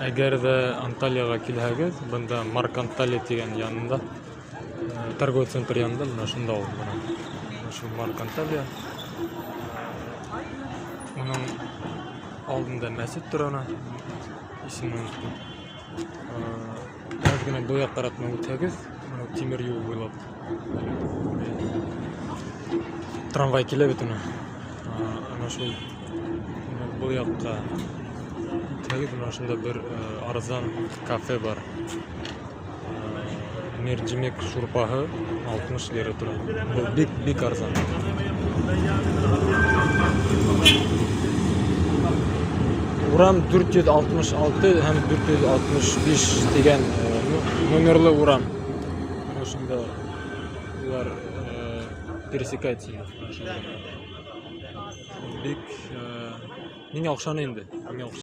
Әгәр ҙә Анталияға килһәгеҙ, бында Марк Анталия тигән янында, торговый центр янында, бына шунда ул, бына. Шул Марк Анталия. Уның алдында мәсет тора ана, исемен оноттом. Әҙ генә был яҡтараҡ үтһәгеҙ, тимер юл буйлап. Трамвай килә бит уны. Ана шул был яҡҡа үтһәгеҙ, бына ошонда бер арзан кафе бар. Мерджимек шурпаһы 60 лира тора. Был бик бик арзан. Урам 466 һәм 465 тигән номерлы урам. Менә шунда улар пересекается. Бик миңә оҡшаны инде. Миңә.